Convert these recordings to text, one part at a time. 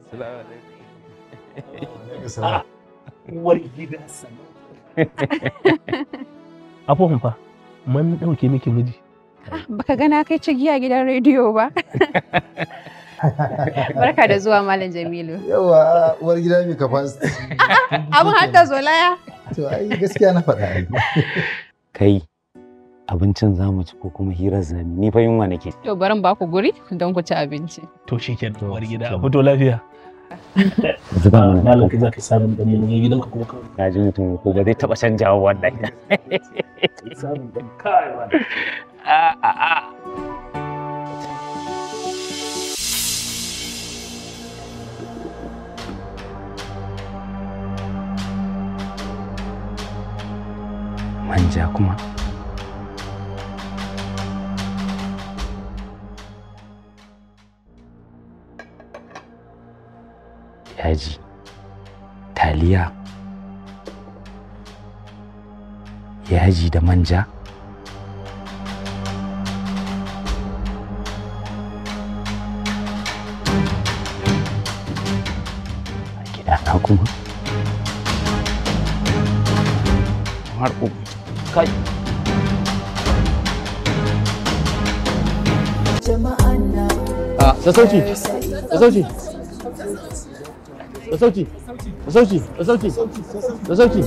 Assalamu alaikum. Uwar gida sannu. Abubuwan fa, mun ɗauke miki miji. Baka ga na kai cigiya gidan rediyo ba. Barka da zuwa Malam Jamilu. Yawa uwar gida mai capacity. Abin har da zolaya. To ai gaskiya na faɗa ai. Kai abincin zamu ci ko kuma hirar zami, ni fa yunwa nake. To barin ba ku guri don ku ci abinci. To shikenan uwar gida, a fito lafiya. Zuba mana. Malam kai zaka samu dan mun yi gidanka kuma kawai. Na ji mutum ko ba zai taɓa canjawa wallahi. Samun dan kai wannan. A a a. Manja kuma. Yaji, taliya, yaji da manja. A gidana kuma. Har kai. A sassauci, sassauci. Sassauci, sassauci, sassauci, sassauci.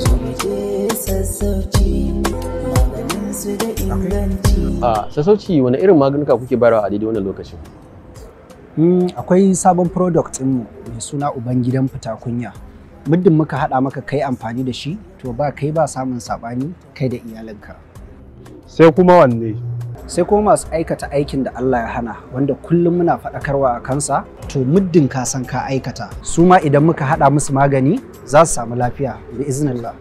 A sassauci, wani irin maganuka kuke bayarwa a daidai wannan lokacin? Akwai sabon product ɗinmu mai suna Ubangidan Fita Kunya. Muddin muka haɗa maka kai amfani da shi, to ba kai ba samun saɓani kai da iyalinka. Sai kuma wanne? Sai kuma masu aikata aikin da Allah ya hana, wanda kullum muna faɗakarwa a kansa, to muddin ka san ka aikata, su ma idan muka haɗa musu magani za su samu lafiya bi iznillah.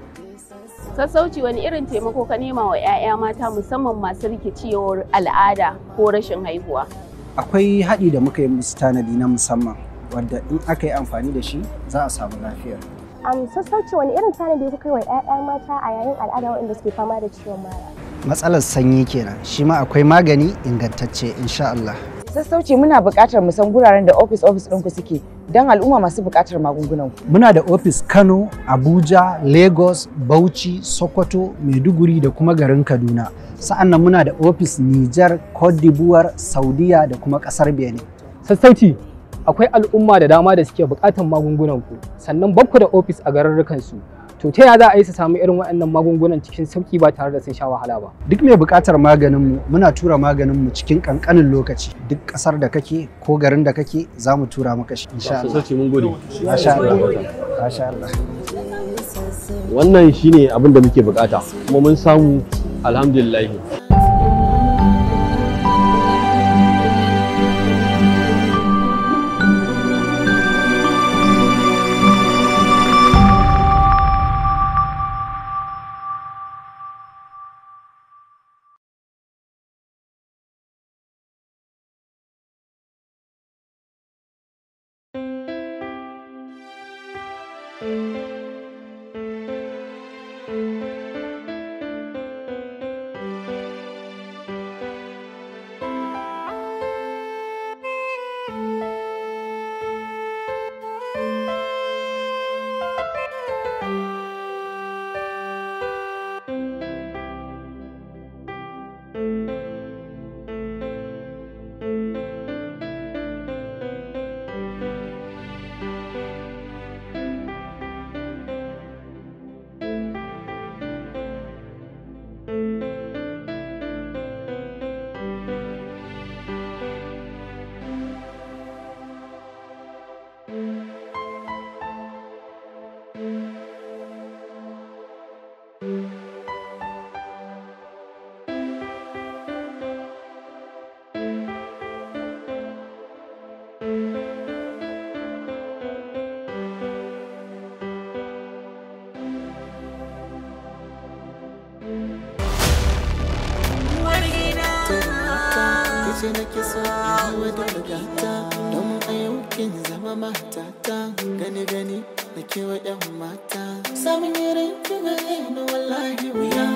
Sassauci, wani irin taimako ka nema wa 'ya'ya mata musamman masu rikicewar al'ada ko rashin haihuwa? Akwai haɗi da muka yi musu tanadi na musamman, wadda in aka yi amfani da shi za a samu lafiya. Sassauci, wani irin tanadi kuka yi wa 'ya'ya mata a yayin al'ada waɗanda suke fama da ciwon mara? Matsalar sanyi kenan, shi ma akwai magani ingantacce insha Allah. Sassauci, muna buƙatar mu san guraren da office office ɗinku suke don al'umma masu buƙatar magungunan ku. Muna da ofis Kano, Abuja, Lagos, Bauchi, Sokoto, Maiduguri da kuma garin Kaduna. Sa'annan muna da ofis Niger, Cote d'Ivoire, Saudiya da kuma ƙasar Benin. Sassauci, akwai al'umma da dama da suke buƙatar magungunan ku, sannan bakku da ofis a garurrukan su. To ta yaya za a yi su samu irin waɗannan magungunan cikin sauƙi ba tare da sun sha wahala ba? Duk mai buƙatar maganinmu muna tura maganinmu cikin ƙanƙanin lokaci. Duk ƙasar da kake ko garin da kake za mu tura maka shi insha Allah. Sassauci, mun gode. Masha Allah. Masha Allah. Wannan shine abin da muke bukata kuma mun samu, alhamdulillah. Ce nake so in yi wa gata domin a yau kin zama matata. Gani gani na kewa yan mata, samun irin ki gare ni wallahi wuya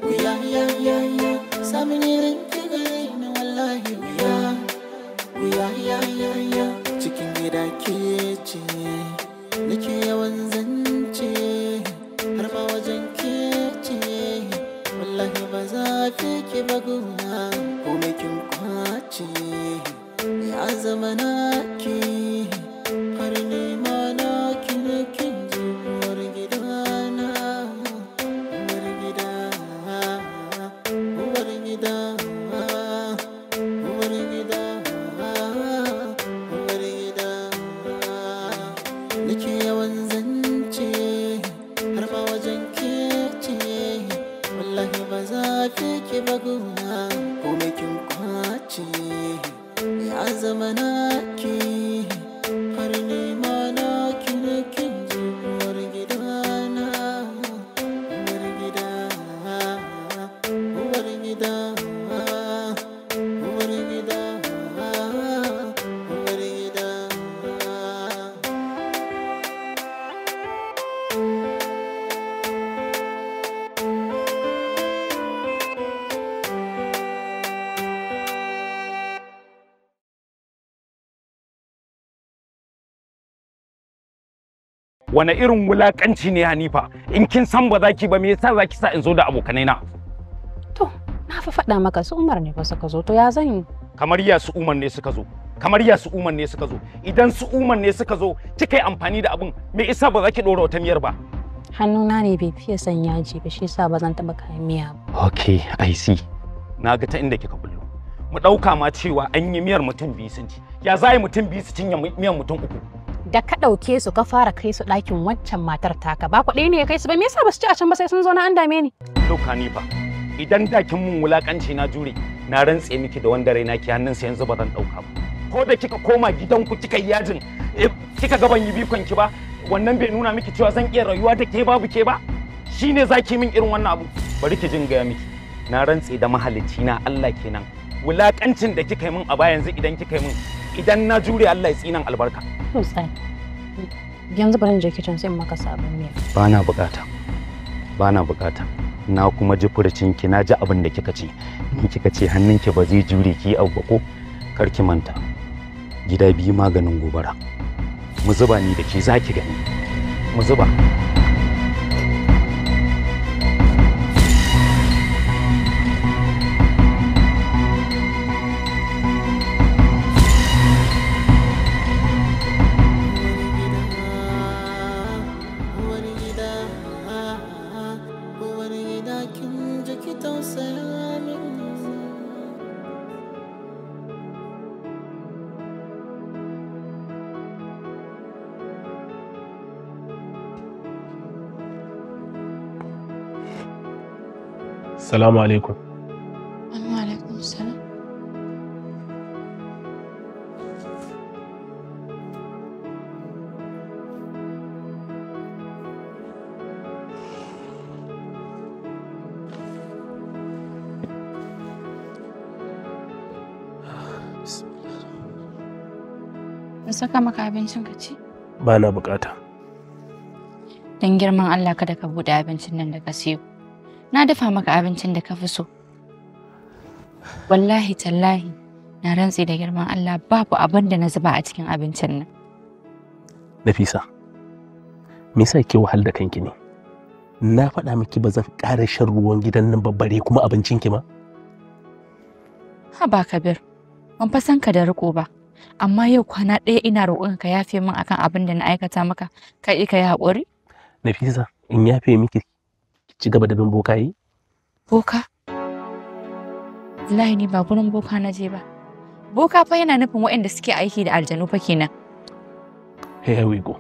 wuya ya ya ya. Samun irin ki gare ni wallahi wuya wuya ya ya ya. Cikin gida. gida ke ce nake yawan zance har ma wajen ke ce wallahi ba za fi ki ba guna komai kin kwace ya zama naki har ni ma naki ne kin ji uwar gidana uwar gida uwar gida uwar gida uwar gida nake yawan zance har ma wajen kece wallahi ba za fi ki ba guna komai kin kwace ya zama naki har ni ma naki ne kin ji uwar gidana uwar gida uwar gida uwar gida uwar gida. Wane irin wulakanci ne Hanifa? In kin san ba za ki ba, me yasa za ki sa in zo da abokanai na? Na fa faɗa maka su Umar ne fa suka zo, to ya zan yi? Kamar ya su Umar ne suka zo. Kamar ya su Umar ne suka zo. Idan su Umar ne suka zo, kika yi amfani da abin, me yasa ba za ki ɗora wata miyar ba? Hannuna ne bai fiye son yaji ba, shi yasa ba zan taɓa kayan miya ba. Okay, I see. Na ga ta inda kika bullo. Mu ɗauka ma cewa an yi miyar mutum biyu sun ci. Ya za a yi mutum biyu su cinye miyar mutum uku? Da ka ɗauke su ka fara kai su ɗakin wancan matar taka, ba kuɗi ne ya kai su ba, me yasa ba su ci a can ba sai sun zo na an dame ni? Look Hanifa, idan da kin mun wulakanci na jure, na rantse miki da wanda raina ke hannunsa yanzu ba zan ɗauka ba. Ko da kika koma gidanku kika yi yajin, kika ga ban yi bikon ki ba, wannan bai nuna miki cewa zan iya rayuwa da ke babu ke ba? Shine zaki min irin wannan abu. Bari ki jin gaya miki. Na rantse da mahalicci na Allah kenan. Wulakancin da kika yi min a baya yanzu idan kika yi min, idan na jure Allah ya tsinan albarka. To sai. Yanzu bari in je kicin sai in maka sabon miya. Bana bukata. Bana bukata. Na kuma ji furucin ki, na ji abin da kika ce. Ni kika ce hannunki ba zai jure ki abu ba ko? Kar ki manta. Gida biyu maganin gobara. Mu zuba ni da ke za ki gani. Mu zuba. Uwar gida uwar gida kin ji ki tausaya min. Salamu alaikum. Wa alaikum salam. In saka maka abincin ka ci? Ba na bukata. Don girman Allah kada ka buɗe abincin nan da ka siyo. Na dafa maka abincin da ka fi so. Wallahi tallahi na rantse da girman Allah babu abin da na zuba a cikin abincin nan. Nafisa, me yasa ke wahal da kanki ne? Na faɗa miki ba zan ƙara shan ruwan gidan nan ba bare kuma abincin ki ma. Haba Kabir, ban fa san ka da riko ba. Amma yau kwana ɗaya ina roƙon ka yafe min akan abin da na aikata maka, ka ƙi ka yi haƙuri? Nafisa, in yafe miki ki ci gaba da bin bokaye? Boka? Wallahi ni ba gurin boka na je ba. Boka fa yana nufin waɗanda suke aiki da aljanu fa kenan. Here we go.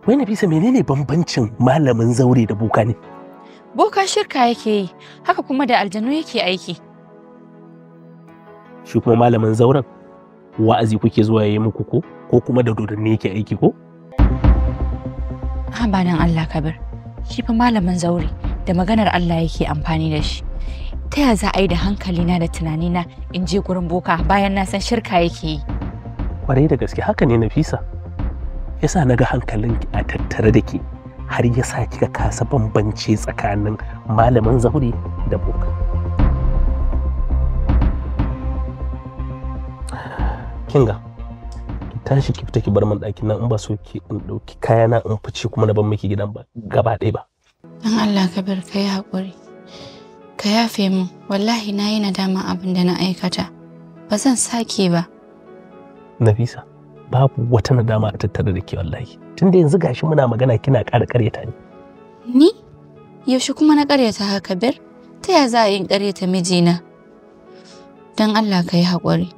Wai Nafisa, menene bambancin malamin zaure da boka ne? Boka shirka yake yi, haka kuma da aljanu yake aiki. Shi kuma malamin zauren wa'azi kuke zuwa yayi muku ko ko kuma da dodanni yake aiki ko? Ha ba dan Allah Kabir, shi fa malamin zaure da maganar Allah yake amfani da shi. Ta ya za a yi da hankalina da tunanina in je gurin boka bayan na san shirka yake yi? Kwarai da gaske haka ne Nafisa. Yasa naga hankalin a tattare da ke har yasa kika kasa bambance tsakanin malamin zaure da boka. Kinga, ki Tashi ki fita ki bar min ɗakin nan in ba so ki in ɗauki kayana in fice kuma na bar miki gidan ba gaba ɗaya ba. Dan Allah Kabir ka yi haƙuri. Ka yafe min, wallahi na yi nadama abin da na aikata. Ba zan sake ba. Nafisa, babu wata nadama a tattare da ke wallahi. Tunda yanzu gashi muna magana kina ƙara ƙaryata ni. Ni? Yaushe kuma na ƙaryata haka Kabir? Ta ya za a yi ƙaryata mijina? Dan Allah ka yi haƙuri.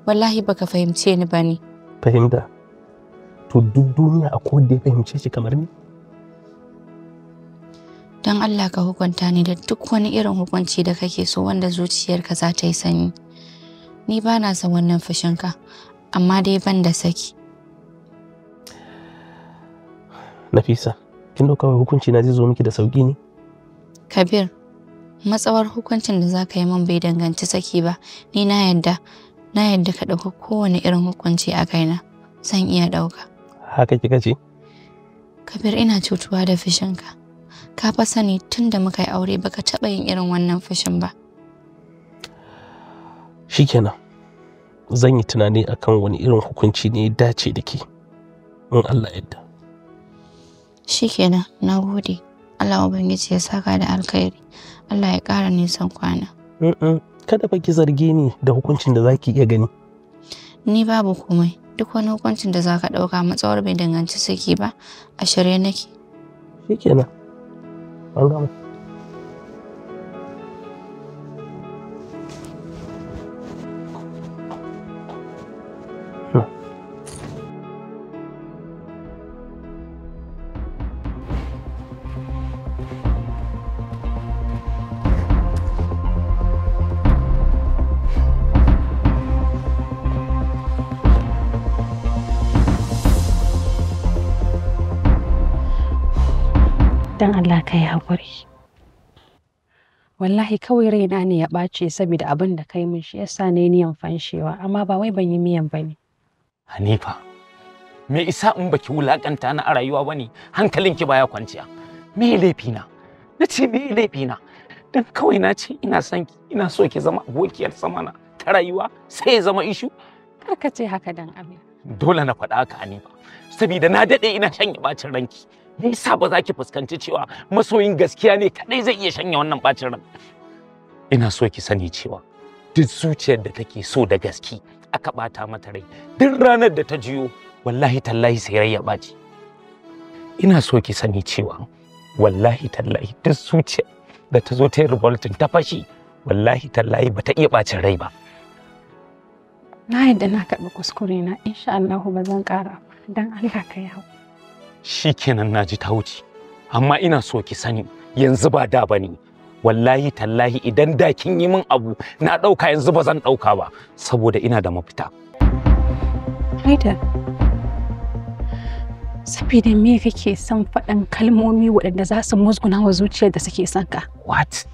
Wallahi baka fahimce ni ba ne. Fahimta? To duk duniya akwai wanda ya fahimce shi kamar ni? Don Allah ka hukunta ni da duk wani irin hukunci da kake so wanda zuciyarka za ta yi sanyi. Ni ba na son wannan fushinka, amma dai ban da saki. Nafisa, kin dauka wai hukunci na zai zo miki da sauki ne? Kabir, matsawar hukuncin da za ka yi min bai danganci saki ba, ni na yadda, ka ɗauka kowane irin hukunci a kaina, zan iya ɗauka. Haka kika ce? Kabir, ina cutuwa da fushinka. Ka fa sani tun da muka yi aure baka taɓa yin irin wannan fushin ba. Shikenan. Zan yi tunani akan wani irin hukunci ne ya dace da ke. In Allah yadda. Shikenan, na gode. Allah Ubangiji ya saka da alkhairi. Allah ya ƙara nisan kwana. Kada fa ki zarge ni da hukuncin da zaki iya gani. Ni babu komai. Duk wani hukuncin da zaka ɗauka matsawar bai danganci saki ba, a shirye nake. Shikenan. An gama. Dan Allah ka yi haƙuri. Wallahi kawai raina ne ya ɓace saboda abin da kai min shi yasa ne niyan fanshewa, amma ba wai ban yi miyan ba ne. Hanifa, me isa in baki wulakanta na a rayuwa ba ne hankalinki baya kwanciya. Me laifina? Na ce me laifina? Dan kawai na ce ina son ki, ina so ki zama abokiyar zamana ta rayuwa sai ya zama ishu. Kar ka ce haka dan Allah. Dole na faɗa haka Hanifa, saboda na daɗe ina shanye ɓacin ranki. Me yasa ba za ki fuskanci cewa masoyin gaskiya ne kadai zai iya shanye wannan bacin ran? Ina so ki sani cewa duk zuciyar da take so da gaske aka bata mata rai, duk ranar da ta jiyo wallahi tallahi sai rai ya ɓaci. Ina so ki sani cewa wallahi tallahi duk zuciyar da ta zo ta yi revolting ta fashi, wallahi tallahi ba ta iya bacin rai ba. Na yadda na karɓi kuskure na, insha Allah ba zan ƙara ba. Dan Allah ka yi haƙuri. Shikenan naji ta wuce, amma ina so ki sani yanzu ba da bane. Wallahi tallahi idan da kin yi min abu na ɗauka yanzu ba zan ɗauka ba saboda ina da mafita. Haidar, saboda me kake son faɗan kalmomi waɗanda za su musguna wa zuciyar da suke son ka? What?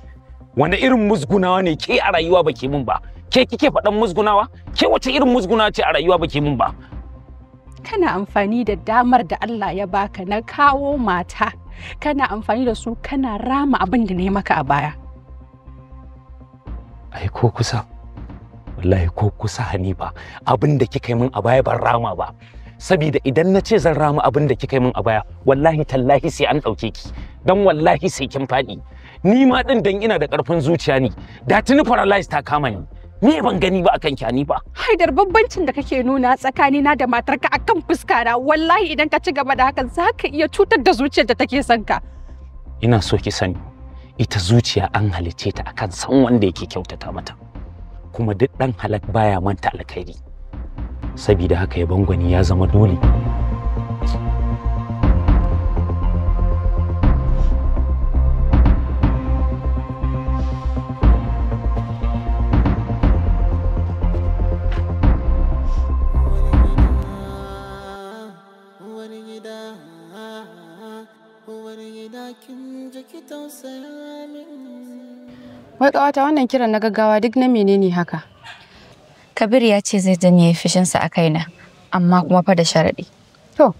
Wani irin musgunawa ne ke a rayuwa baki min ba? Ke kike faɗan musgunawa? Ke wace irin musgunawa ce a rayuwa baki min ba? Kana amfani da damar da Allah ya baka na kawo mata, kana amfani da su kana rama abin da na yi maka a baya. Ai ko kusa, wallahi ko kusa Hanifa, abin da kika yi min a baya ban rama ba. Saboda idan na ce zan rama abin da kika yi min a baya, wallahi tallahi sai an ɗauke ki, don wallahi sai kin faɗi. Ni ma ɗin dan ina da ƙarfin zuciya ne, da tuni paralyze ta kama ni. Ni ban gani ba akan ki Hanifa. Haidar, bambancin da kake nuna tsakanina da matarka akan fuska na, wallahi idan ka ci gaba da hakan zaka iya cutar da zuciyar da take son ka. Ina so ki sani, ita zuciya an halicce ta akan san wanda yake kyautata mata. Kuma duk dan halak baya manta alkhairi. Saboda haka ya bangwani ya zama dole. Wai ƙawata, wannan kiran na gaggawa duk na menene haka? Kabir ya ce zai janye fushinsa a kaina, amma kuma fa da sharaɗi. To,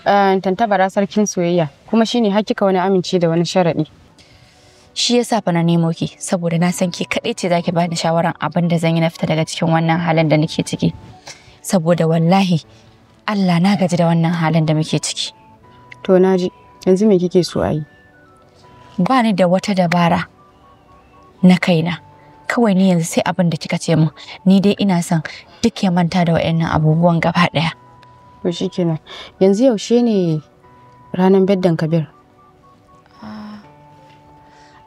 tantabara sarkin soyayya, kuma shine har kika wani amince da wani sharaɗi. Shi yasa fa na nemo ki, saboda na san ki kaɗai ce zaki bani shawaran abin da zan yi na fita daga cikin wannan halin da nake ciki. Saboda wallahi Allah na gaji da wannan halin da muke ciki. To naji, yanzu me kike so a yi? Ba ni da wata dabara na kaina. Kawai ni yanzu sai abin da kika ce min. Ni dai ina son duk ya manta da waɗannan abubuwan gaba ɗaya. To shikenan. Yanzu yaushe ne ranar beddan Kabir?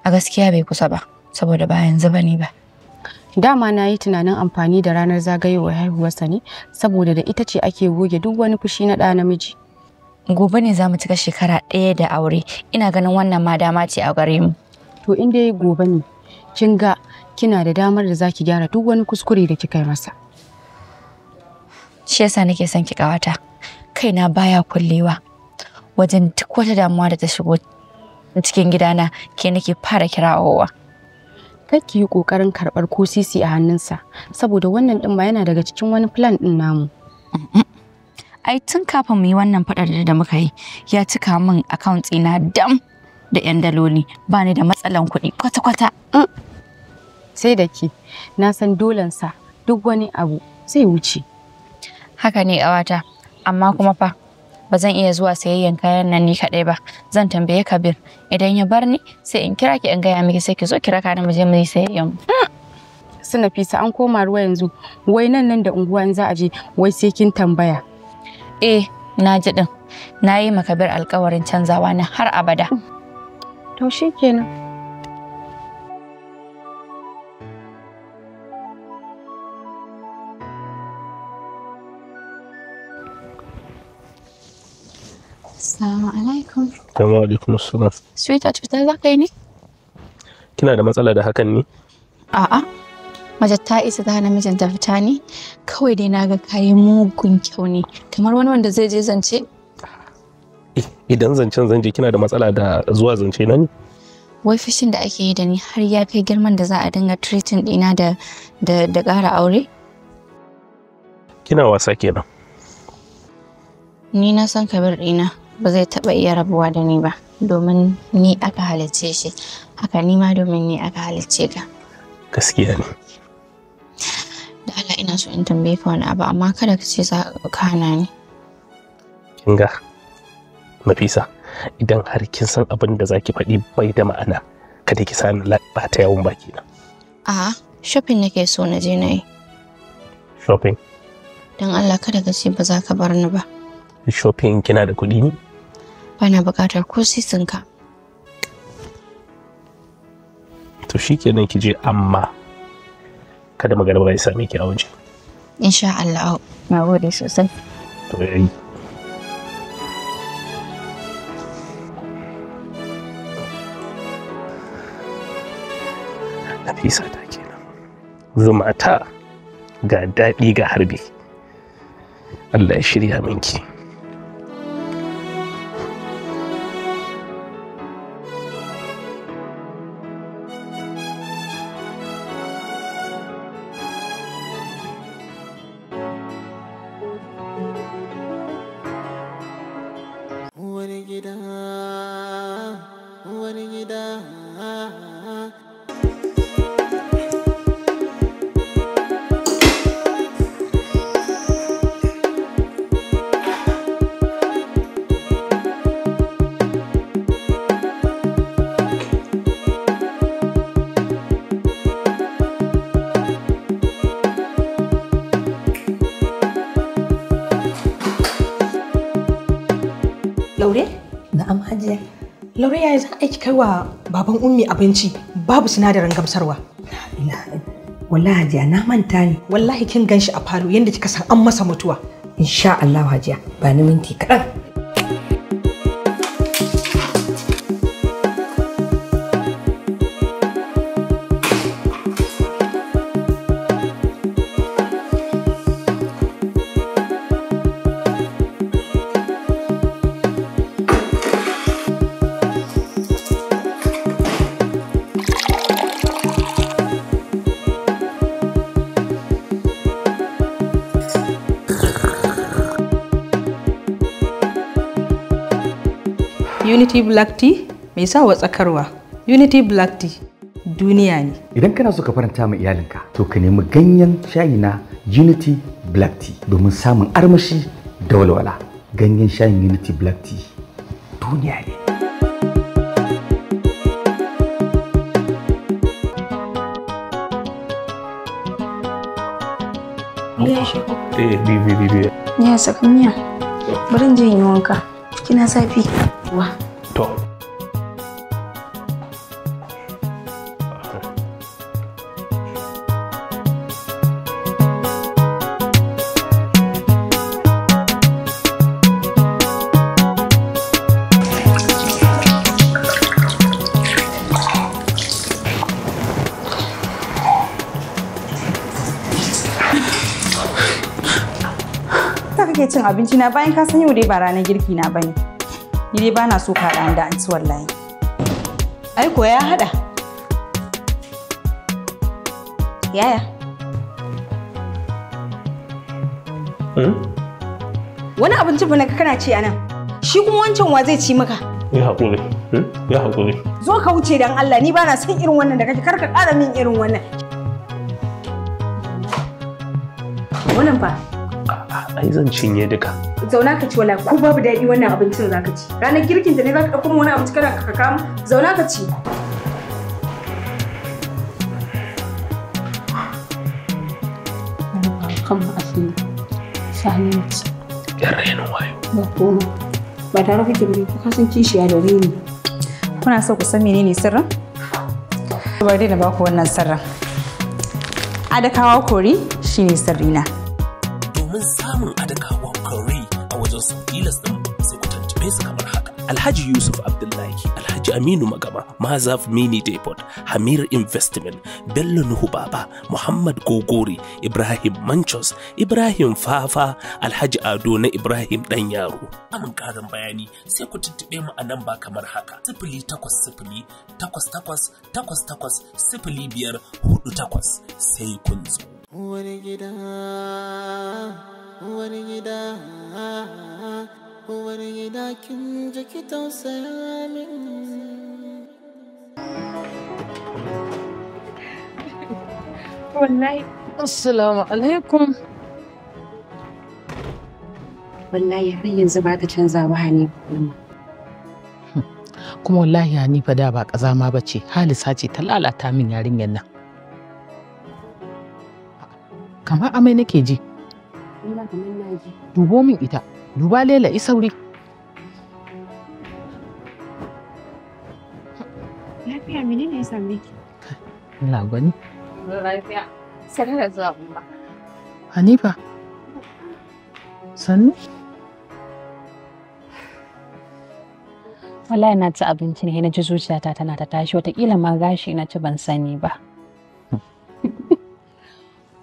A gaskiya bai kusa ba, saboda ba yanzu bane ba. Dama na yi tunanin amfani da ranar zagayowar haihuwarsa ne, saboda da ita ce ake goge duk wani fushi na ɗa namiji. Gobe ne za mu cika shekara 1 da aure. Ina ganin wannan ma dama ce a gare mu. To in dai gobe ne, kin ga kina da damar da zaki gyara duk wani kuskure da kika yi masa. Shi yasa nake son ki ƙawata. Kaina baya kullewa. Wajen duk wata damuwa da ta shigo cikin gidana ke nake fara kirawowa. Kar ki yi ƙoƙarin karɓar ko sisi a hannunsa, saboda wannan ɗin ma yana daga cikin wani plan ɗin namu. Ai tun kafin mu yi wannan faɗar da muka yi, ya cika min account ɗina dam da 'yan daloli, ba ni da matsalan kuɗi kwata-kwata. Sai da ke, na san dolensa duk wani abu zai wuce. Haka ne ƙawata, amma kuma fa ba zan iya zuwa sayayyan kayan nan ni kaɗai ba. Zan tambaye Kabir, idan ya bar ni sai in kira ki in gaya miki sai ki zo ki raka ni mu je mu yi sayayyan. Su Nafisa an koma ruwa yanzu, wai nan da unguwa in za a je wai sai kin tambaya. Eh, na ji ɗin. Na yi ma Kabir alƙawarin canzawa na har abada. To shikenan. Assalamu alaikum. Wa alaikum assalam. Sweetheart, fita za ka yi ne? Kina da matsala da hakan ne? A'a. Mace ta isa ta hana mijinta fita ne? Kawai dai na ga kayi mugun kyau ne, kamar wani wanda zai je zance. Idan zancen zan je kina da matsala da zuwa zance na ne? Wai fushin da ake yi da ni har ya kai girman da za a dinga treating ɗina da ƙara aure? Kina wasa kenan. Ni na san Kabir ɗina ba zai taɓa iya rabuwa da ni ba, domin ni aka halicce shi, haka ni ma domin ni aka halicce ka. Gaskiya ne. Da Allah ina so in tambaye ka wani abu, amma kada ka ce za ka hana ni. Kin ga Nafisa, idan har kin san abin da zaki faɗi bai da ma'ana, kada ki sani ɓata yawon baki na. A'a, shopping nake so na je na yi. Shopping? Don Allah kada ka ce ba za ka bar ni ba. Shopping kina da kuɗi ne? Bana buƙatar ko sisinka. To shikenan ki je, amma kada magana ba ya same ki a waje. Insha Allah. Na gode sosai. To yayi. Nafisa ta kenan. Zuma ta ga daɗi ga harbi. Allah ya shirya minki. Laure? Na'am Hajiya. Laure, yaya za a kai wa baban Ummi abinci babu sinadarin gamsarwa? Wallahi Hajiya na manta ne. Wallahi kin ganshi a falo yanda kika san an masa mutuwa. Insha Allah Hajiya, ba ni minti kaɗan. Unity Black Tea mai sa watsakarwa. Unity Black Tea Duniya ne. Idan kana so ka faranta ma iyalinka, to ka nemi ganyen shayi na Unity Black Tea domin samun armashi da walwala. Ganyen shayin Unity Black Tea duniya ne. Eh, bi bi bi. Ya saka miya. Bari in je in yi wanka. Kina zafi. Wa. To. Kake cin abinci na bayan ka san yau dai ba ranar girki na bane. Ni dai bana so ka haɗa da anti wallahi. Ai ko ya haɗa. Yaya? Wani abinci fa naga kana ci anan. Shi kuma wancan wa zai ci maka? Ya haƙuri. Ya haƙuri. Zo ka wuce dan Allah, ni bana son irin wannan da kake, kar ka ƙara min irin wannan. Wannan fa Ai zan cinye duka. Zauna ka ci wala ko babu daɗi wannan abincin zaka ci. Ranar girkin ta ne zaka ɗauko wani abinci kana ka kama. Zauna ka ci. Kan asiri. Sani ci. Yan rainin wayo. Ba koma. Ba tare kuke bari ko ka san kishiya da reni. Kuna so ku san menene sirrin? Bari na baku wannan sirrin. Adakawa kori shine sirrina. Domin samun Adakawa Kori a wajen su tilas ɗin sai ku tuntube su kamar haka. Alhaji Yusuf Abdullahi, Alhaji Aminu Magama, Mazaf Mini Depot, Hamir Investment, Bello Nuhu Baba, Muhammad Gogori, Ibrahim Manchos, Ibrahim Fafa, Alhaji Ado na Ibrahim Ɗan Yaro. Samun ƙarin bayani sai ku tuntuɓe mu a nan ba kamar haka. 080 88 88 05 48 sai kun zo. Wani gida, wani gida, wani gida kin ji ki tausaya min. Wallahi. Assalamu alaikum. Wallahi har yanzu ba ta canza ba Hanifa. Kuma wallahi Hanifa da ba kazama bace, Halisa ce ta lalata min yarinyar nan. Kamar amai nake ji. Ni ma kamar na ji. Dubo min ita. Duba Lela, i sauri. Lafiya, menene ya same ki? Allah gwani. Lafiya. Sanar da zuwa umma. Hanifa. Sannu? Wallahi na ci abinci ne na ji zuciyata tana ta tashi, wataƙila ma gashi na ci ban sani ba.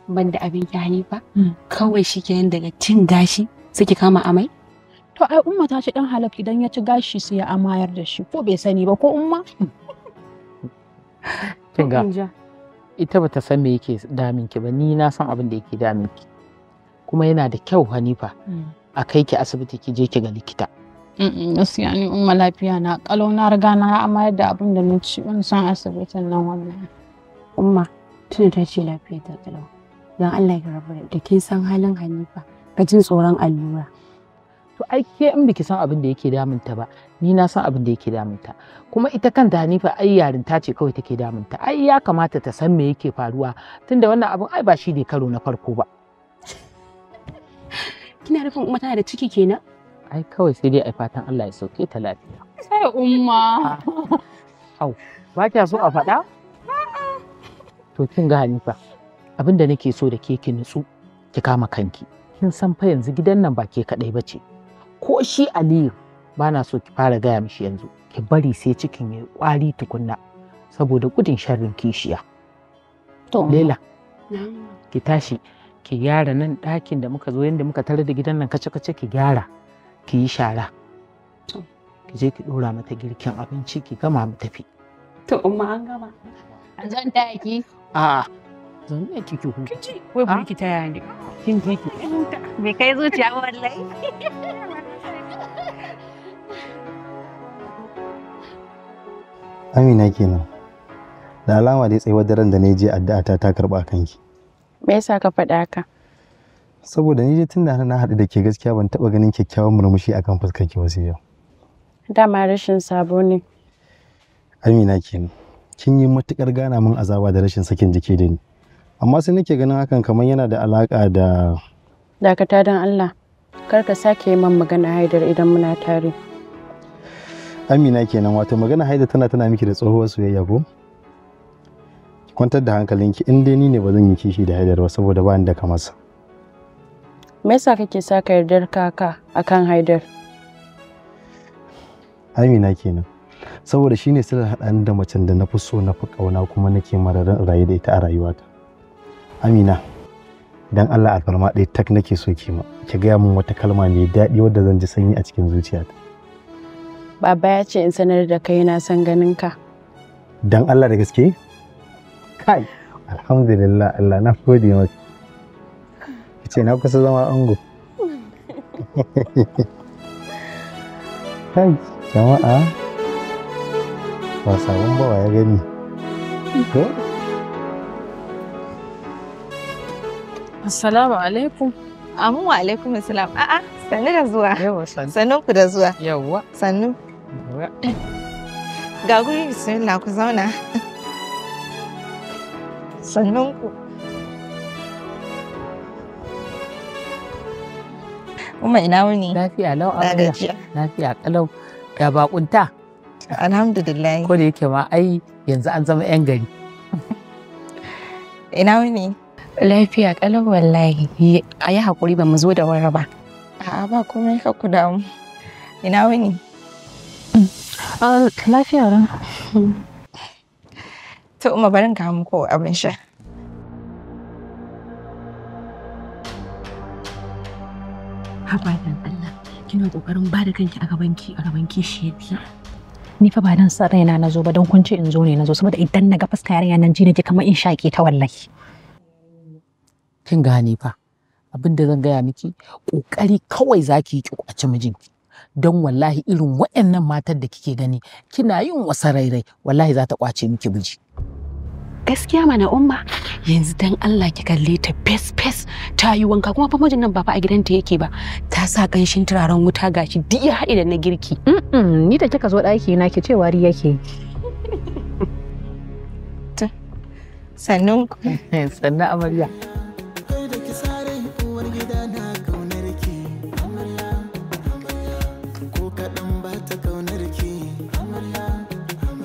Ban da abin ki Hanifa, kawai shi kenan daga cin gashi suke kama amai? To ai umma ta ci dan halak idan ya ci gashi sai ya amayar da shi ko bai sani ba ko umma? Kin ga ita bata san me yake damin ki ba, ni na san abin da yake damin ki. Kuma yana da kyau Hanifa a kai ki asibiti ki je ki ga likita. Gaskiya ni umma lafiya na kalau, na riga na amayar da abin da na ci, ban san asibitin nan wallahi. Umma tunda ta ce lafiya ta kalau. Don Allah ki rabu da kin san halin Hanifa ka jin tsoron allura. To ai ke in biki san abin da yake damunta ba, ni na san abin da yake damunta. Kuma ita kanta Hanifa ai yarinta ce kawai take damunta. Ai ya kamata ta san me yake faruwa tunda wannan abin ai ba shi ne karo na farko ba. Kina nufin umma tana da ciki kenan? Ai kawai sai dai ai fatan Allah ya sauke ta lafiya. Sai umma. Au, ba kya so a faɗa? To kin ga Hanifa, abin da nake so da ke ki nutsu ki kama kanki. Kin san fa yanzu gidan nan ba ke kadai ba ce. Ko shi Aliyu ba na so ki fara gaya mishi yanzu. Ki bari sai cikin ya kwari tukunna saboda gudun sharrin kishiya. To Lela, ki tashi ki gyara nan ɗakin da muka zo yanda muka tarar da gidan nan kace-kace, ki gyara, ki yi shara. Ki je ki ɗora mata girkin abinci ki gama mu tafi. To umma an gama. Zan taya ki. A'a, zan iya ki ki huta. Kin ji? Wai bari ki taya ni. Kin ji ki. Bai kai zuciya ba wallahi. Amina kenan. Da alama dai tsayuwar daren da na je addu'a ta ta karɓa kanki. Me yasa ka faɗa haka? Saboda ni dai tunda na haɗu da ke gaskiya ban taɓa ganin kyakkyawan murmushi akan fuskar ki ba sai yau. Dama rashin sabo ne. Amina kenan. Kin yi matuƙar gana min azaba da rashin sakin jiki da ni. Amma sai nake ganin hakan kamar yana da alaƙa da Dakata don Allah. Kar ka sake yi min magana Haidar idan muna tare. Amina kenan, wato magana Haidar tana miki da tsohuwar soyayya ko? Ki kwantar da hankalinki, in dai ni ne ba zan yi kishi da Haidar ba saboda ba ni da kamarsa. Me yasa kake saka yardar kaka akan Haidar? Amina kenan. Saboda shine silar haɗa ni da macen da na fi so, na fi ƙauna kuma nake mararin rayu da ita a rayuwata. Amina, dan Allah alfarma ɗaya tak nake so ki ma, ki gaya min wata kalma mai daɗi wadda zan ji sanyi a cikin zuciyata. Baba ya ce in sanar da kai na san ganin ka. Dan Allah da gaske? Kai, alhamdulillah, Allah na gode maka. Kice na kusa zama ango. Kai, jama'a ba sabon bawa ya gani. Ko? Assalamu alaikum. Amin wa alaikum assalam. A'a, sannu da zuwa. Yawa sannu. Sannun ku da zuwa. Yawa. Sannu. Ga guri, bismillah ku zauna. Sannun ku. Umma ina wuni? Lafiya lau Na amarya. gajiya. Lafiya kalau. Ya bakunta. Alhamdulillah. Ko da yake ma ai yanzu an zama yan gari. Ina wuni? Lafiya kalau wallahi. A yi haƙuri ba mu zo da wuri ba. A'a ba komai, ka ku damu. Ina wuni? Lafiya ran. To Umma bari in kawo muku abin sha. Haba dan Allah, kina kokarin ba da kanki a gaban ki a gaban kishiyarki. Ni fa ba dan san raina na zo ba, don kun ce in zo ne na zo, saboda idan na ga fuska yarinya nan ji nake kamar in shaƙe ta wallahi. Kin gane fa abin da zan gaya miki, kokari kawai zaki yi ki kwaci mijinki. Don wallahi irin waɗannan matar da kike gani kina yin wasa rairai, wallahi za ta kwace miki miji. Gaskiya mana Umma, yanzu dan Allah ki kalle ta fes fes, ta yi wanka kuma fa mijin nan ba fa a gidanta yake ba. Ta sa kanshin turaren wuta gashi duk ya haɗe da na girki. Ni da kika zo ɗaki na ki ce wari yake. Sannun ku. Sannu amarya. Uwar gida na kaunar ki, amarya, amarya, ko kaɗan ba ta kaunar ki, amarya,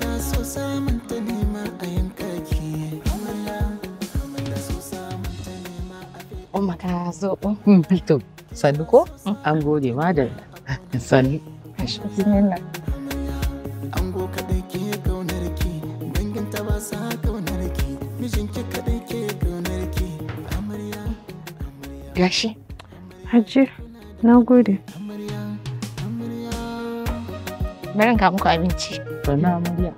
na so samun ta nema a yanka ki, amarya, amarya, so samun ta nema a Umma ka zo. To sannu ko? An gode madalla. Sannu. Bismillah. Ango kaɗai ke kaunar ki, danginta ba sa kaunar ki, mijinki kaɗai ke kaunar ki, amarya. Gashi. Hajji, na gode. Bari in kawo muku abinci. Sannu amarya.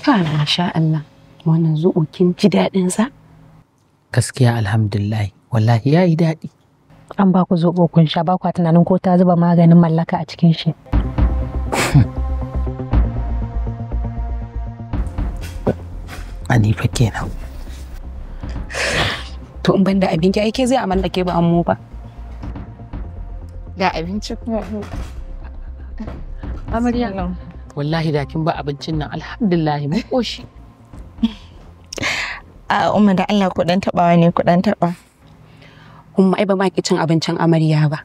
Ka masha Allah, wannan zoɓo kin ji daɗin sa? Gaskiya alhamdulillah, wallahi yayi daɗi. An ba ku zoɓo kun sha, ba kwa tunanin ko ta zuba maganin mallaka a cikin shi. Anifa kenan. To in banda abinki ai ke zai a mallake ba ammo ba. Ga abinci kuma. Amarya. Wallahi da kin ba abincin nan alhamdulillah mun koshi. A'a Umma da Allah ku dan taɓawa ne, ku dan taɓa. Umma ai ba ma ki cin abincin amarya ba.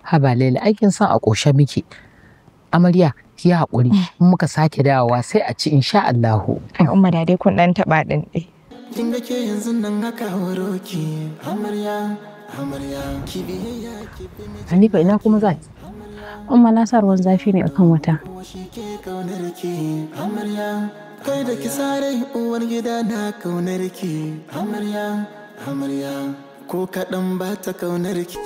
Haba Laila, ai kin san a ƙoshe muke. Amarya ki yi haƙuri, in muka sake dawowa sai a ci insha Allahu. Ai Umma da dai kun dan taɓa ɗin dai. Kin ga ke yanzu nan haka horo ki, amarya, amarya, ki biyayya ki bi Hanifa ina kuma za ki? Umma na sa ruwan zafi ne akan wuta. ke kaunar ki, amarya, kai da ki sare uwar gida na kaunar ki, amarya, amarya, ko kaɗan ba ta kaunar ki.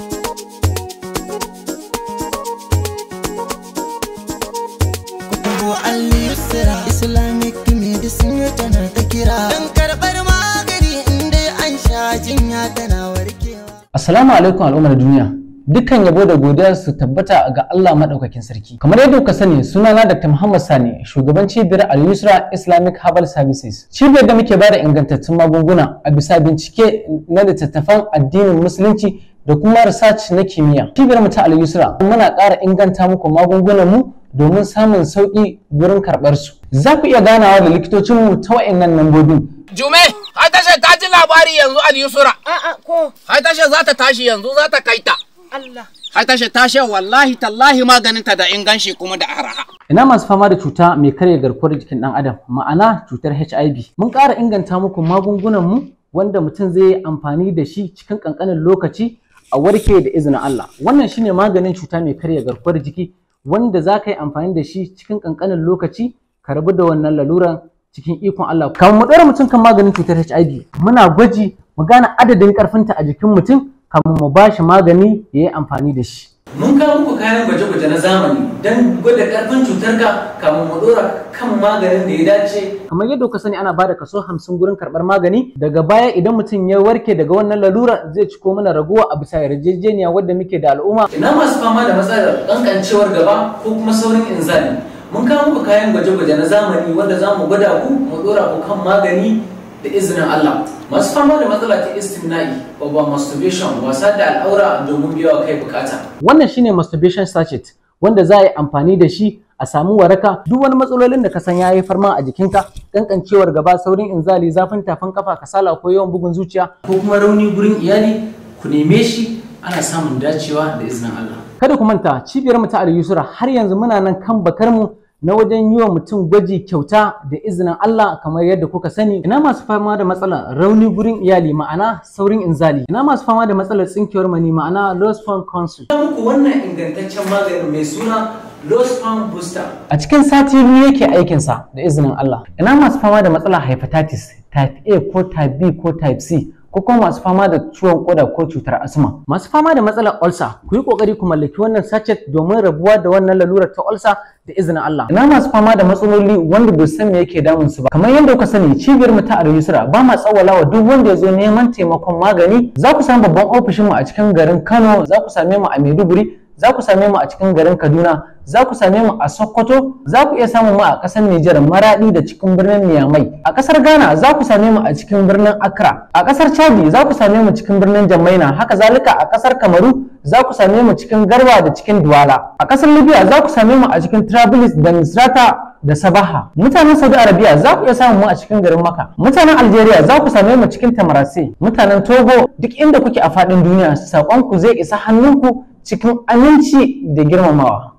Kutubu al-Yusra Islamic medicine tana ta kira don karɓar magani in dai an sha jinya tana warkewa. Assalamu alaikum al'ummar duniya. Dukkan yabo da godiya su tabbata ga Allah madaukakin sarki. Kamar yadda kuka sani, sunana Dr. Muhammad Sani, shugaban cibiyar Al-Yusra Islamic Herbal Services. Cibiyar da muke bada ingantattun magunguna a bisa bincike na littattafan addinin Musulunci da kuma research na kimiyya. Cibiyar mu ta Al-Yusra muna ƙara inganta muku magungunan mu domin samun sauƙi gurin karɓar su. Za ku iya ganawa da likitocinmu ta wa'annan lambobin. Jume, har tashe ta ji labari yanzu Al-Yusra. A'a ko. Har tashe za ta tashi yanzu za ta kai ta. Allah. Har tashe tashe wallahi tallahi maganinta da inganci kuma da araha. Ina masu fama da cuta mai karya garkuwar jikin ɗan adam, ma'ana cutar HIV. Mun ƙara inganta muku magungunan mu wanda mutum zai yi amfani da shi cikin ƙanƙanin lokaci a warke da izinin Allah. Wannan shine maganin cuta mai karya garkuwar jiki wanda za ka yi amfani da shi cikin ƙanƙanin lokaci ka rabu da wannan laluran cikin ikon Allah. Kamar mu ɗora mutum kan maganin cutar HIV, muna gwaji mu gane adadin ƙarfinta a jikin mutum kamun mu ba shi magani ya yi amfani da shi. Mun kawo muku kayan gwaje-gwaje na zamani don gwada ƙarfin cutarka kamun mu ɗora kan maganin da ya dace. Kamar yadda kuka sani, ana bada kaso 50 gurin karɓar magani. Daga baya idan mutum ya warke daga wannan lalura, zai ciko mana raguwa a bisa yarjejeniya wadda muke da al'umma. Ina masu fama da matsalar ƙanƙancewar gaba ko kuma saurin inzali. Mun kawo muku kayan gwaje-gwaje na zamani wanda za mu gwada ku mu ɗora ku kan magani da izinin Allah. Masu fama da matsala ta istimna'i, over masturbation, wasa da al'aura domin biyawa kai bukata. Wannan shine masturbation sachet wanda za a yi amfani da shi a samu waraka duk wani matsalolin da ka san ya haifar ma a jikinka: kankancewar gaba, saurin inzali, zafin tafin kafa, kasala ko yawan bugun zuciya ko kuma rauni gurin iyali, ku neme shi, ana samun dacewa da izinin Allah. Kada ku manta, cibiyar mu ta Al-Yusra har yanzu muna nan kan bakar mu na wajen yi wa mutum gwaji kyauta da izinin Allah. Kamar yadda kuka sani, ina masu fama da matsalar rauni gurin iyali, ma'ana saurin inzali? Ina masu fama da matsalar tsinkewar mani, ma'ana low sperm count? Muku wannan ingantaccen maganin mai suna low sperm booster. A cikin sati 2 yake aikinsa da izinin Allah. Ina masu fama da matsalar hepatitis type A ko type B ko type C, ko kuma masu fama da ciwon koda ko cutar asma? Masu fama da matsalar ulcer, ku yi kokari ku mallaki wannan sachet domin rabuwa da wannan lalurar ta ulcer da izinin Allah. Ina masu fama da matsaloli wanda bai san me yake damun su ba? Kamar yadda kuka sani, cibiyar mu ta Al-Yusra ba ma tsawalawa duk wanda ya zo neman taimakon magani. Za ku samu babban ofishin mu a cikin garin Kano, za ku same mu a Maiduguri, za ku same mu a cikin garin Kaduna, za ku same mu a Sokoto, za ku iya samun mu a ƙasar Nijar, Maradi da cikin birnin Niamey. A ƙasar Ghana za ku same mu a cikin birnin Accra. A ƙasar Chadi za ku same mu cikin birnin Jamaina, haka zalika a ƙasar Kamaru za ku same mu cikin Garwa da cikin Duwala. A ƙasar Libya za ku same mu a cikin Trabilis da Misrata da Sabaha. Mutanen Saudi Arabia za ku iya samun mu a cikin garin Makka. Mutanen Algeria za ku same mu cikin Tamarase. Mutanen Togo, duk inda kuke a faɗin duniya, saƙonku zai isa hannunku cikin aminci da girmamawa.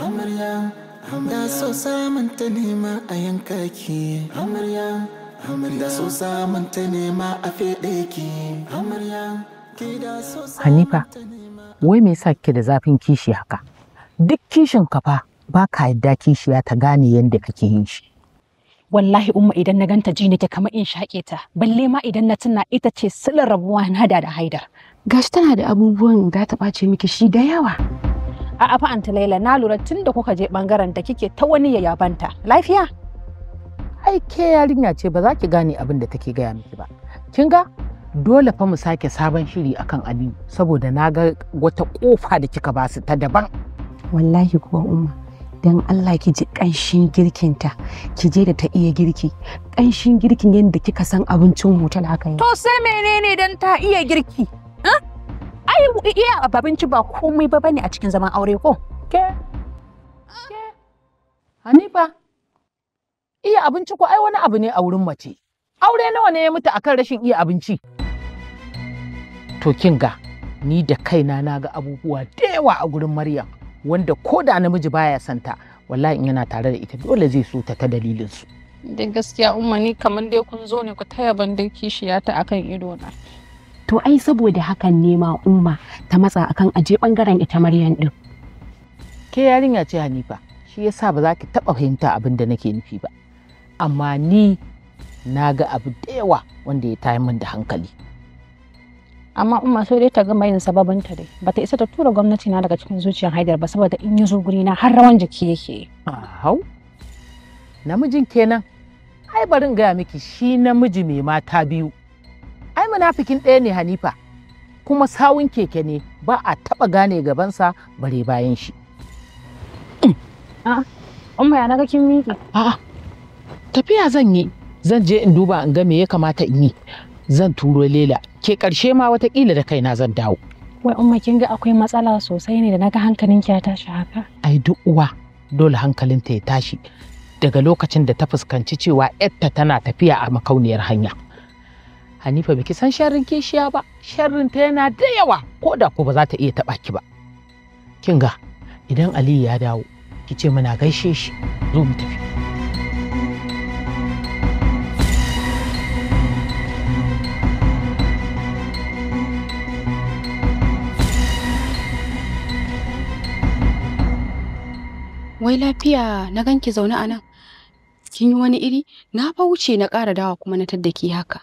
Amarya, da so samun ta nema a yanka ki. Amarya, da so samun ta nema a feɗe ki. Amarya, ki da so Hanifa, wai me yasa kike da zafin kishi haka? Duk kishin ka fa ba ka yadda kishiya ta gane yadda kake yin shi. Wallahi Umma, idan na ganta ji nake kamar in shaƙe ta, balle ma idan na tuna ita ce silar rabuwa na da Haidar. Gashi tana da abubuwan da ta ɓace miki shi da yawa. A'a fa Aunty Laila, na lura tun da kuka je bangaren ta kike ta wani yayabanta. Lafiya? Ai ke yarinya ce, ba za ki gane abin da take gaya miki ba. Kin ga, dole fa mu sake sabon shiri akan Aliyu, saboda na ga wata kofa da kika ba su ta daban. Wallahi kuwa Umma, dan Allah ki ji ƙanshin girkinta, ki je da ta iya girki. Ƙanshin girkin yadda kika san abincin hotel haka yake. To sai menene dan ta iya girki? Ai iya abinci ba komai ba bane a cikin zaman aure ko? Ke? Hanifa, iya abinci ko ai wani abu ne a wurin mace. Aure nawa ne ya mutu akan rashin iya abinci? To kin ga, ni da kaina na ga abubuwa da yawa a gurin Maryam wanda ko da namiji baya santa, wallahi in yana tare da ita dole zai so ta ta dalilin su. Da gaskiya Umma, ni kamar dai kun zo ne ku taya ban dai kishiyata akan ido na. To ai saboda hakan ne ma Umma ta matsa akan aje bangaren ita Maryam din. Ke yarinya ce Hanifa, shi yasa ba za ki taɓa fahimta abin da nake nufi ba. Amma ni na ga abu da yawa wanda ya tayar min da hankali. Amma Umma, sai dai ta gama yin sababinta dai. Bata isa ta tura gwamnati na daga cikin zuciyar Haidar ba, saboda in ya zo guri na har rawan jiki yake. Hau, namijin kenan. Ai bari in gaya miki, shi namiji mai mata biyu, ai munafikin ɗaya ne Hanifa. Kuma sawun keke ne ba a taɓa gane gabansa bare bayan shi. A'a, Umma ya naga kin miƙe. A'a, tafiya zan yi. Zan je in duba in ga me ya kamata in yi. Zan turo Lela. Ke ƙarshe ma watakila da kaina zan dawo. Wai Umma kin ga akwai matsala sosai ne da naga hankalinki ya tashi haka. Ai duk uwa dole hankalinta ya tashi daga lokacin da ta fuskanci cewa yarta tana tafiya a makauniyar hanya. Hanifa baki san sharrin kishiya ba, sharrin ta yana da yawa ko da ko ba za ta iya taɓa ki ba. Kin ga idan Aliyu ya dawo ki ce muna gaishe shi, zo mu tafi. Wai lafiya na ganki zaune a nan. Kin yi wani iri? Na fa wuce na ƙara dawa kuma na tadda ki haka.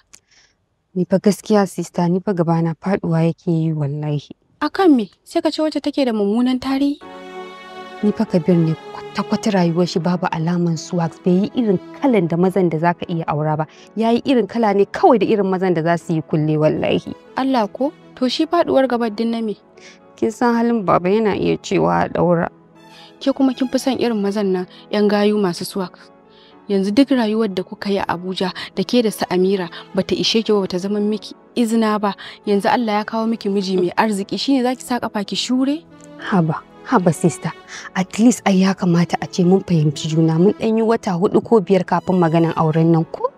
Ni fa gaskiya sister ni fa gabana faduwa yake yi wallahi. Akan me? Sai ka ce wacce take da mummunan tarihi? Ni fa Kabir ne kwata-kwata rayuwar shi babu alaman swags, bai yi irin kalan da mazan da zaka iya aura ba. Yayi irin kala ne kawai da irin mazan da za su yi kulle wallahi. Allah ko? To shi faduwar gaban din na me? Kin san halin baba yana iya cewa a daura. Ke kuma kin fi son irin mazan nan yan gayu masu swag. Yanzu duk rayuwar da kuka yi a Abuja da ke da su Amira bata ishe ki ba, bata zama miki izina ba. Yanzu Allah ya kawo miki miji mai arziki, shine zaki sa kafa ki shure? Haba, haba sister. At least ai ya kamata a ce mun fahimci juna, mun dan yi wata 4 ko 5 kafin maganan auren nan ko?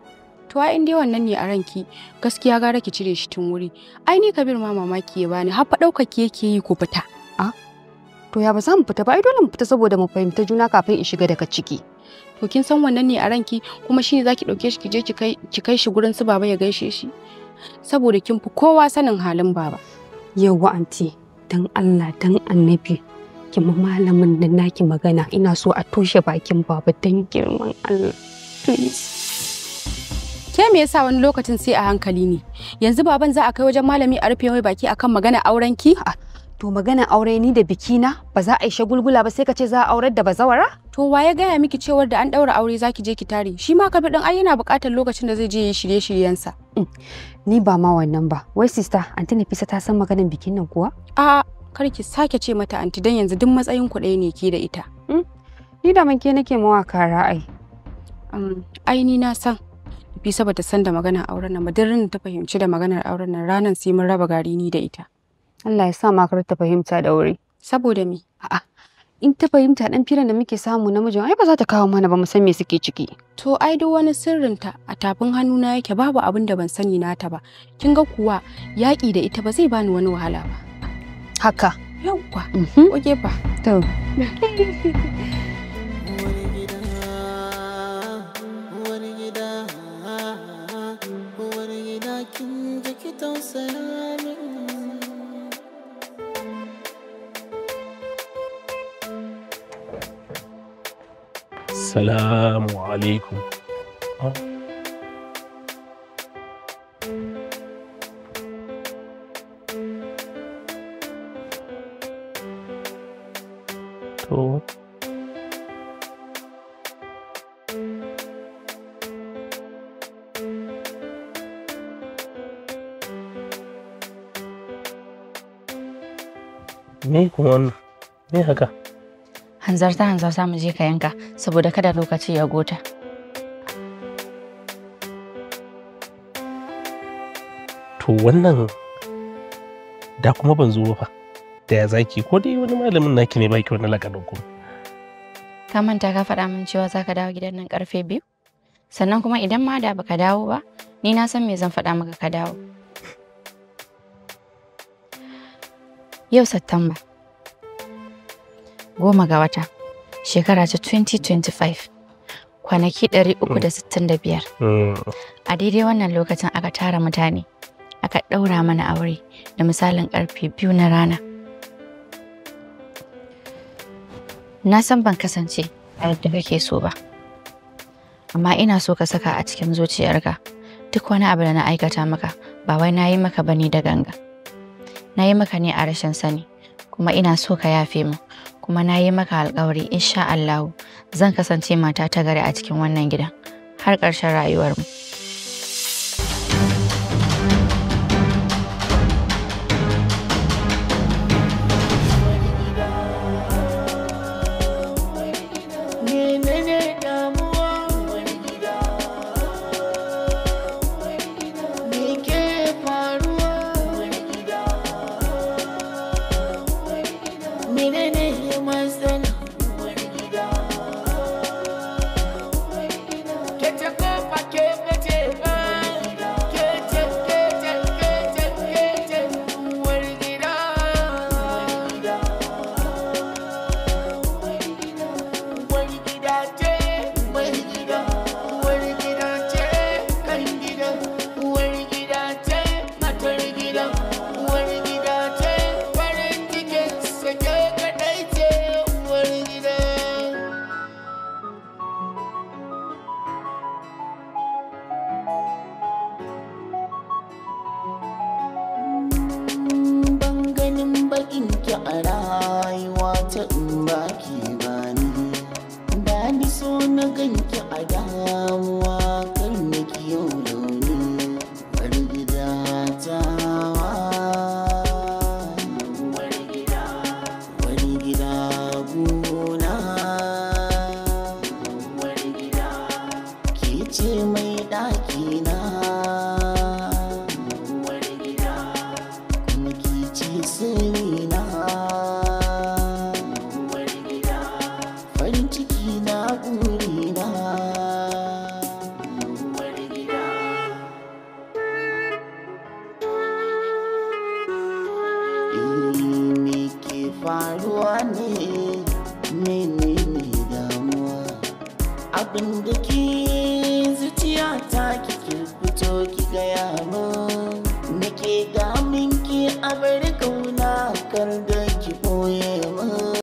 To ai in dai wannan ne a ranki, gaskiya gara ki cire shi tun wuri. Ai ni Kabir ma mamaki ya bani, har fa ɗaukaki yake yi ku fita. A to ya ba za mu fita ba, ai dole mu fita saboda mu fahimta juna kafin in shiga daga ciki. To kin san wannan ne a ranki kuma shine zaki dauke shi ki je ki kai shi gurin su baba ya gaishe shi, saboda kin fi kowa sanin halin baba. Yawwa anti, dan Allah dan annabi ki ma malamin nan naki magana, ina so a toshe bakin baba dan girman Allah, please. Ke me yasa wani lokacin sai a hankali ne? Yanzu baban za a kai wajen malami a rufe mai baki akan magana auren ki? To magana aure ni da bikina ba za a yi shagulgula ba sai ka ce za a aurar da bazawara? To wa ya gaya miki cewar da an daura aure zaki je ki tare? Shi ma Kabir din ai yana buƙatar lokacin da zai je yi shirye-shiryensa. Ni ba ma wannan ba. Wai sister, anti Nafisa ta san maganan bikin nan kuwa? A kar ki sake ce mata anti, dan yanzu duk matsayin ku ɗaya ne ke da ita. Ni da man ke nake mawaka ra'ayi. Ai ni na san Nafisa bata san da maganar auren nan ba, duk ranar ta fahimci da maganar auren nan ranar sai mun raba gari ni da ita. Allah ya sa ma kar ta fahimta da wuri. Saboda me? A'a, in ta fahimta dan firan da muke samu namijin ai ba za ta kawo mana ba, mu san me suke ciki. To ai duk wani sirrinta a tafin hannuna yake, babu abin da ban sani nata ba. Kin ga kuwa yaƙi da ita ba zai bani wani wahala ba. Haka. Yawwa. Oke fa. To. Salamu alaikum. To. Me kuma wannan? Me haka? Hanzarta hanzarta mu je ka yanka saboda kada lokaci ya gota. To wannan da kuma ban zo ba fa. Da ya zaki ko dai wani malamin naki ne baki wani lakanin kuma. Ka manta ka faɗa min cewa zaka dawo gidan nan karfe 2? Sannan kuma idan ma da baka dawo ba, ni na san me zan faɗa maka ka dawo. Yau Satumba 10 ga wata, shekara ta 2025, kwanaki 365. A daidai wannan lokacin aka tara mutane, aka ɗaura mana aure da misalin karfe 2 na rana. Na san ban kasance a yadda kake so ba, amma ina so ka saka a cikin zuciyarka duk wani abu da na aikata maka ba wai na yi maka bane da ganga. Na yi maka ne a rashin sani, kuma ina so ka yafe min. Kuma na yi maka alƙawari insha Allahu zan kasance mata ta gari a cikin wannan gidan har ƙarshen rayuwarmu. gida, uwar gida ce farin cikin sake kadai ce uwar gida. Ban ganin bakin ki a rayuwa ta in baki bani, ba ni so na ganki a damuwa kar na ki yau launi. Uwar gida tawa, uwar gida, uwar gida gona, uwar gida ke ce mai ɗaki na, uwar gida kuma ke ce sirrina, uwar gida farin ciki na burina, uwar gida. Me ke faruwa ne, menene damuwa, abin da ke zuciya ta kike fito ki gaya min, nake damun ki a bar kauna kar da